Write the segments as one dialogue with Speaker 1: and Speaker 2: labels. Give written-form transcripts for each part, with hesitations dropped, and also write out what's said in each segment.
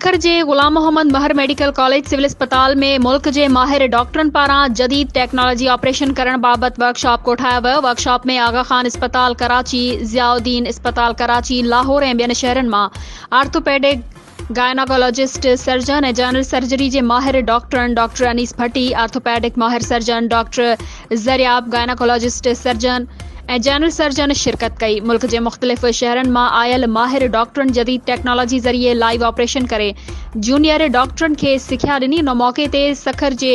Speaker 1: سکر جي Ghulam Muhammad Mahar medical college civil اسپتال ۾ ملڪ جي ماهر ڊاڪٽرن پاران جديد ٽيڪنالاجي آپريشن ڪرڻ بابت ورڪشاپ ڪوٺايو ويو. ورڪشاپ ۾ آغا خان اسپتال ڪراچي، ضياء الدين اسپتال ڪراچي، لاهور ۽ ٻين شهرن مان orthopaedic, gynaecologist, surgeon ۽ general surgery جي ماهر ڊاڪٽرن ڊاڪٽر انيس ڀٽي، آرٿوپيڊڪ ماهر surgeon doctor Zaryab, gynaecologist surgeon ۽ general surgeon شرڪت ڪئي. ملڪ جي مختلف شهرن مان آيل ماهر ڊاڪٽرن جديد ٽيڪنالاجي ذريعي لائيو آپريشن ڪري جونيئر ڊاڪٽرن کي سکيا ڏني. ان موقعي تي سکر جي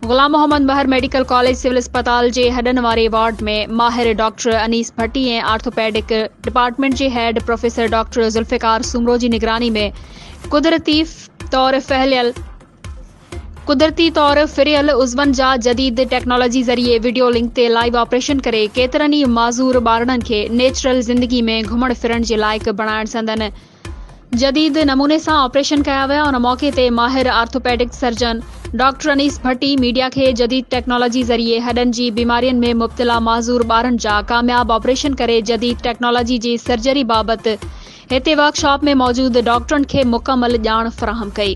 Speaker 1: Ghulam Muhammad Mahar medical college civil اسپتال جي هڏن واري وارڊ ۾ ماهر ڊاڪٽر انيس ڀٽي ۽ آرٿوپيڊڪ ڊپارٽمينٽ جي head professor doctor Zulfiqar Soomro جي نگراني ۾ قدرتي طور ڦهليل قدرتي طور ڦريل عضون جا جديد ٽيڪنالاجي ذريعي وڊيو لنڪ تي لائيو آپريشن ڪري ڪيترن ئي معذور ٻارڙن کي نيچرل زندگي ۾ گهمڻ ڦرڻ جي لائق بڻائڻ سندن جديد نموني سان آپريشن ڪيا ويا. ان موقعي تي ماهر orthopaedic surgeon doctor Anees Bhatti media کي جديد ٽيڪنالاجي ذريعي هڏن جي بيمارين ۾ مبتلا معذور ٻارن جا ڪامياب آپريشن ڪري جديد ٽيڪنالاجي جي سرجري بابت هتي ورڪشاپ ۾ موجود ڊاڪٽرن کي مڪمل ڄاڻ فراهم ڪئي.